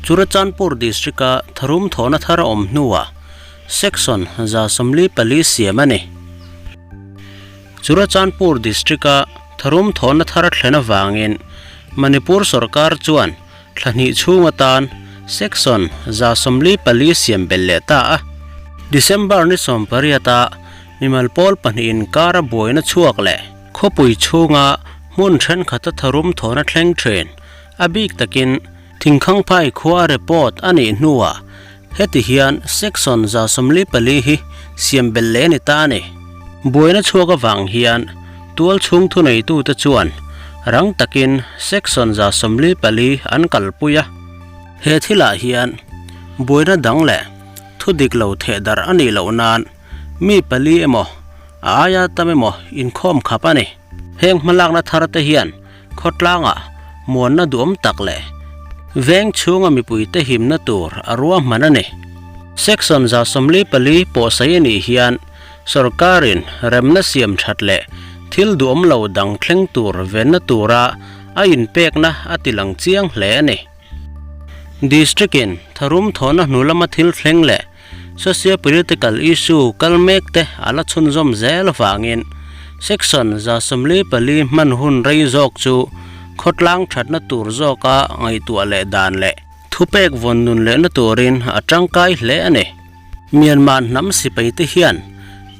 Churachandpur District-a tharum thawhna thar a awm hnuah Section 144 siam a ni. Churachandpur District-a tharum thawhna thar a thlen avangin Manipur sorkar chuan thla hnih chhung atan Section 144 siam belh leh ta a. December ni 18-a mimal pawl pahnih inkara buaina chhuak leh khawpui chhunga hmun thenkhat a tharum thawhna thleng thin a bik takin Thingkhangphai khua report a nih hnuah heti hian Section 144 hi siam belh leh a ni ta a ni. Buaina chhuak avang hian tual chhung thuneitute chuan rang takin Section 144 an kalpui a. He thilah hian buaina dang leh thu dik lo thehdarh a nih loh nan mi pali emaw a aia tam emaw inkhawm khap a ni. Heng hmalakna thar te hian khawtlangah muanna duhawm tak leh veng chhunga mipuite himna tur a ruahman a ni. Section 144 pawhsaih a nih hian sorkarin remna siam that leh thil duhawm lo dang thleng tur venna tura a inpekna a tilang chiang hle a ni. District-in tharum thawhna hnu lama thil thleng leh Socio-political issue kal mek te a la chhunzawm zel avangin Section 144 hman hun rei zawk chu khawtlang thatna tur zawka ngaihtuah leh dan leh thupek vawn nun lehna turin a tangkai hle a ni. Myanmar hnam sipai te hian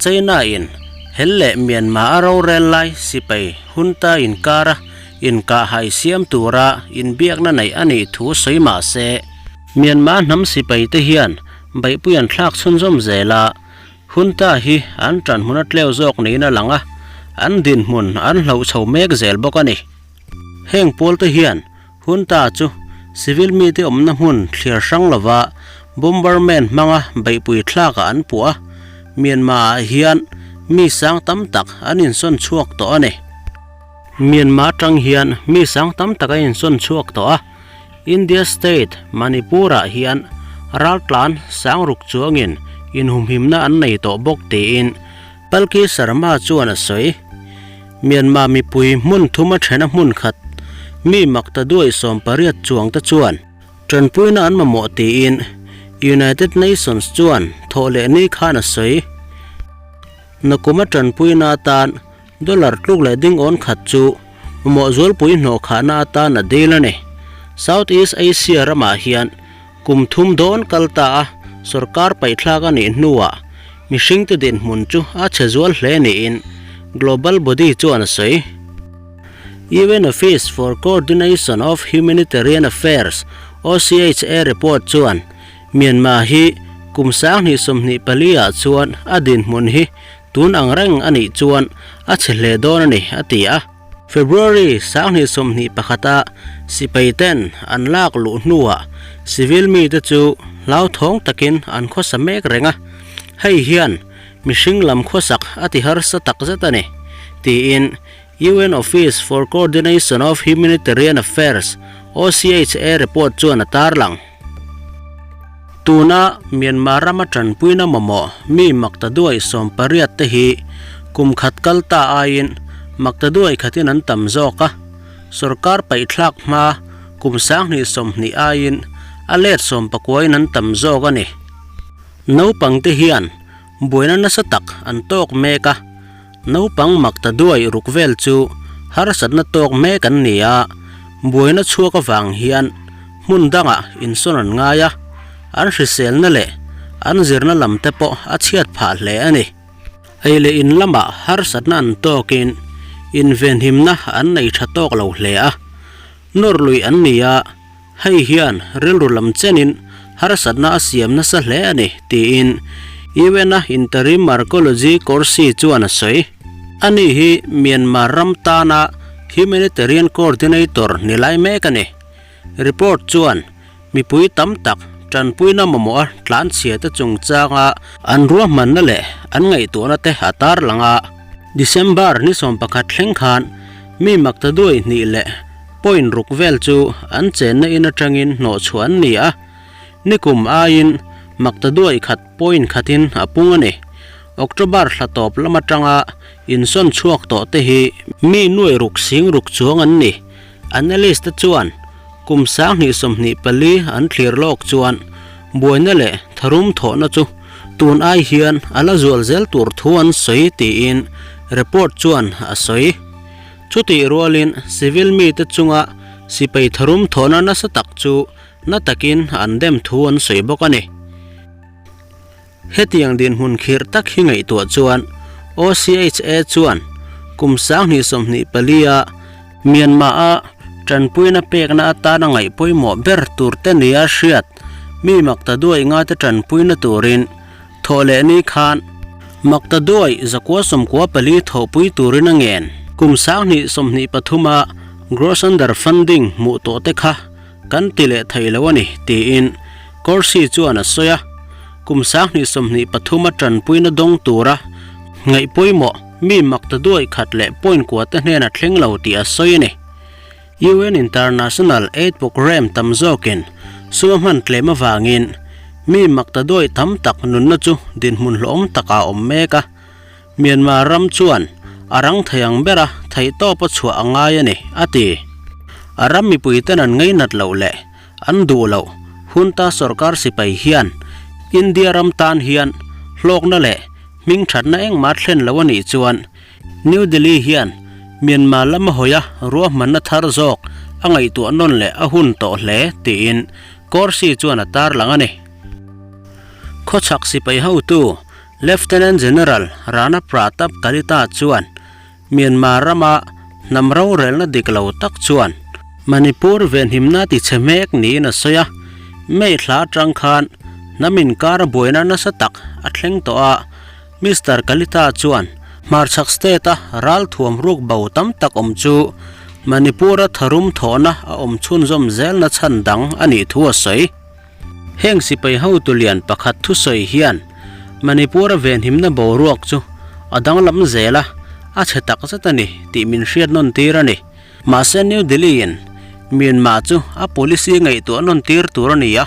China in hel leh Myanmar a rorel lai sipai hunta inkara inkahhai siam tura inbiakna neih a nih thu sawi mah se, Myanmar hnam sipai te hian beihpui an thlak chhunzawm zel a, Junta hi an tanhmun a tleu zawk niin a lang a, an dinhmun an hloh chho mek zel bawk a ni. Heng pawl te hian Junta chu civil mite awmna hmun thliar hrang lova bombarment hmanga beihpui thlakah an puah a, Myanmar ah hian mi sang tam tak an insawn chhuak tawh a ni. Myanmar atang hian mi sang tam tak an insawn chhuak tawh a. India state Manipur-ah hian raltlan sangruk chuangin inhumhimna an nei tawh bawk tiin Palki Sharma chuan a sawi. Myanmar mipui hmun thuma thena hmun khat mi makta duai 18 chuangte chuan tanpuina an mamawh tiin United Nations chuan thawh leh ni khan a sawi. Nakuma tanpuina atan Dollar tluk leh ding awn khat chu mamawh zualpui hnawh khahna atan a dil a ni. South East Asia ramah hian kum thum dawn kal ta a sorkar paihthlak a nih hnuah mihringte dinhmun chu a chhe zual hle niin global body chuan a sawi. UN Office for Coordination of Humanitarian Affairs, OCHA, report chuan Myanmar hi kum 2024 ah chuan a dinhmun hi Tun ang reng a nih chuan a chhe hle dawn a ni, a ti a. February 2021 a sipai ten an lak luh hnuah civil mite chu hlauthawng takin an khawsa mek reng a, hei hian mihring lam khawsak a ti harsa tak zet a ni, tiin UN Office for Coordination of Humanitarian Affairs, OCHA, report chuan a tarlang. Tuna Myanmar rama tanpuina mamawh mi maktaduai 18 te hi kum khat kal ta aiin maktaduai khatin an tam zawk a, sorkar paihthlak hma kum 2020 aiin a let sawmpakuain an tam zawk a ni. Naupang te hian buaina nasa tak an tawk mek a, naupang makta duai ruk vel chu harsatna tawk mek an ni a, buaina chhuak avang hian hmun dangah insawn an ngai a, an hriselna leh an zirna lam te pawh a chhiat phah hle a ni. Ei leh in lamah harsatna an tawkin invenhimna an nei tha tawk lo hle a, nawr lui an ni a, Hei hian rilru lam chenin harsatna a siam nasa hle a ni, tiin UN-a Interim Archaeology Corsi chuan a sawi. Ani hi Myanmar ram tana Humanitarian Coordinator ni lai mek a ni. Report chuan mipui tam tak tanpuina mamawh a tlanchhia te chungchanga an ruahmanna leh an ngaihtuahna te a tarlang a. December ni 11 thleng khan mi makta duai hnih leh Point ruk vel chu an chenna in atangin hnawhchhuah an ni a, nikum aiin makta duai khat point khatin a pung a ni. October thla tawp lam atanga insawn chhuak tawh te hi mi nuai ruk sing ruk chuang an ni. Analyst te chuan Kum 2024 an thlir lawk chuan buaina leh tharum thawhna chu tun ai hian a la zual zel tur thu an sawi tiin report chuan a sawi. Chutih rualin civil mite chunga sipai tharum thawhna nasa tak chu na takin an dem thu an sawi bawk a ni. Hetiang dinhmun khirh tak hi ngaihtuah chuan OCHA chuan kum 2024 a Myanmar-a tanpuina pekna atana ngaih pawimawh ber turte nia hriat mi maktaduai ngate tanpuina turin thawh leh ni khan maktaduai 994 thawhpui turin a ngen. Kum 2023 a Gross Under Funding hmuh tawh te kha Kan ti leh thei lo a ni, tiin Corsi chuan a sawi a. Kum 2023 a tanpuina dawng tura ngaih pawimawh mi makta duai khat leh point kua te hnena thleng lo tih a sawi a ni. UN International Aid Programme tam zawkin sum a hman tlem avangin mi makta duai tam tak nunna chu dinhmun hlawhawm takah a awm mek a. Myanmar ram chuan a rang thei ang bera theihtawp a chhuah a ngai a ni, a ti. A ram mipuiten an ngainat loh leh an duh loh hunta sorkar sipai hian India ram tan hian hlawkna leh hmingthatna engmah thlen lo a nih chuan New Delhi hian Myanmar lama hawia ruahmanna thar zawk a ngaihtuah nawn leh a hun tawh hle tiin Corsi chuan a tarlang a ni. Khawchhak sipai hotu Lieutenant General Rana Pratap Kalita chuan Myanmar rama hnam rorelna dik lo tak chuan Manipur venhimna ti chhe hmek niin a sawi a, May thla atang khan hnam inkar buaina nasa tak a thleng tawh a, Mister Kalita chuan hmarchhak state-a ralthuam ruk bo tam tak awm chu Manipur-a tharum thawhna a awm chhunzawm zelna chhan dang a nih thu a sawi. Heng sipai hotu lian pakhat thusawi hian Manipur-a venhimna boruak chu a danglam zel a, a chhe tak zet a ni tih min hriat nawn tir a ni. Mahse New Delhi-in Myanmar chu a policy ngaihtuah nawn tir tur a ni a,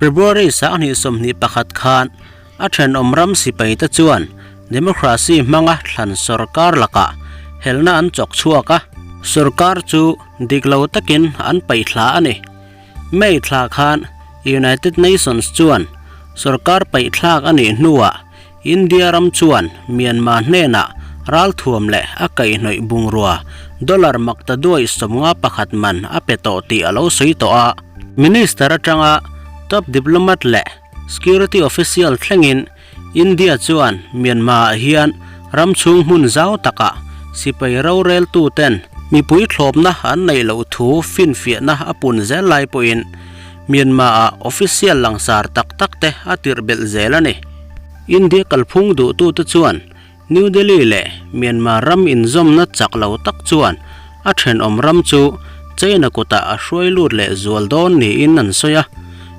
February 2021 khan a thenawm ram sipaite chuan democracy hmanga thlan sorkar lakah helna an chawk chhuak a, sorkar chu dik lo takin an paihthla a ni. May thla khan United Nations chuan sorkar paihthlak a nih hnuah India ram chuan Myanmar hnenah ralthuam leh a kaihhnawih bungrua dollar makta duai 51 man a pe tawh tih a lo sawi tawh a. Minister atanga top diplomat leh security official thlengin India chuan Myanmar-ah hian ram chhung hmun zau takah sipai roreltuten mipui thlawpna an neih loh thu finfiahna a pun zel lai pawhin Myanmar-ah official langsar tak tak te a tirh belh zel a ni. India kalphung duhtute chuan New Delhi leh Myanmar ram inzawmna chak lo tak chuan a thenawm ram chu China kutah a hruai lut leh zual dawn niin an sawi a.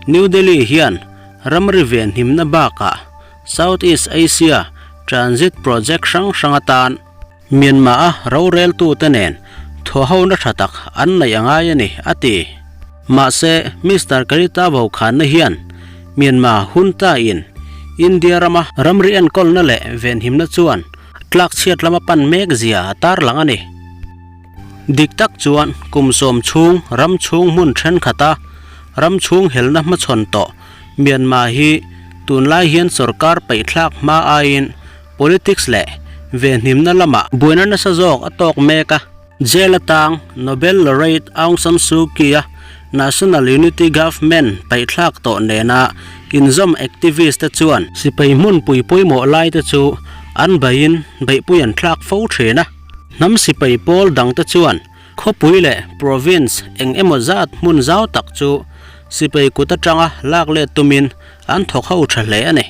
New Delhi hian ramri venhimna bakah South East Asia Transit Project hrang hrang atan Myanmar-a roreltute nen thawhhona tha tak an neih a ngai a ni, a ti. Mahse, Mister Karita Vokhanna hian Myanmar hunta-in India rama ramri enkawlna leh venhimna chuan tlakchhiat lama pan mek zia a tarlang a ni. Dik tak chuan kum sawm chhung ram chhung hmun thenkhat a ram chhung helna hmachhawn tawh Myanmar hi tunlai hian sorkar paihthlak hma aiin politics leh venhimna lamah buaina nasa zawk a tawk mek a. Jail atang Nobel Laureate Aung San Suu Kyi-a National Unity Government paihthlak tawh nena inzawm activist te chuan sipai hmunpui pawimawh lai te chu an beiin beihpui an thlak fo thin a. Hnam sipai pawl dangte chuan khawpui leh province eng emaw zat hmun zau tak chu sipai kut atanga lak let tumin an thawk ho tha hle a ni.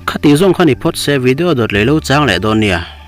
Khati zawng kha ni phawt se video dawt leh lo chang leh dawn nia.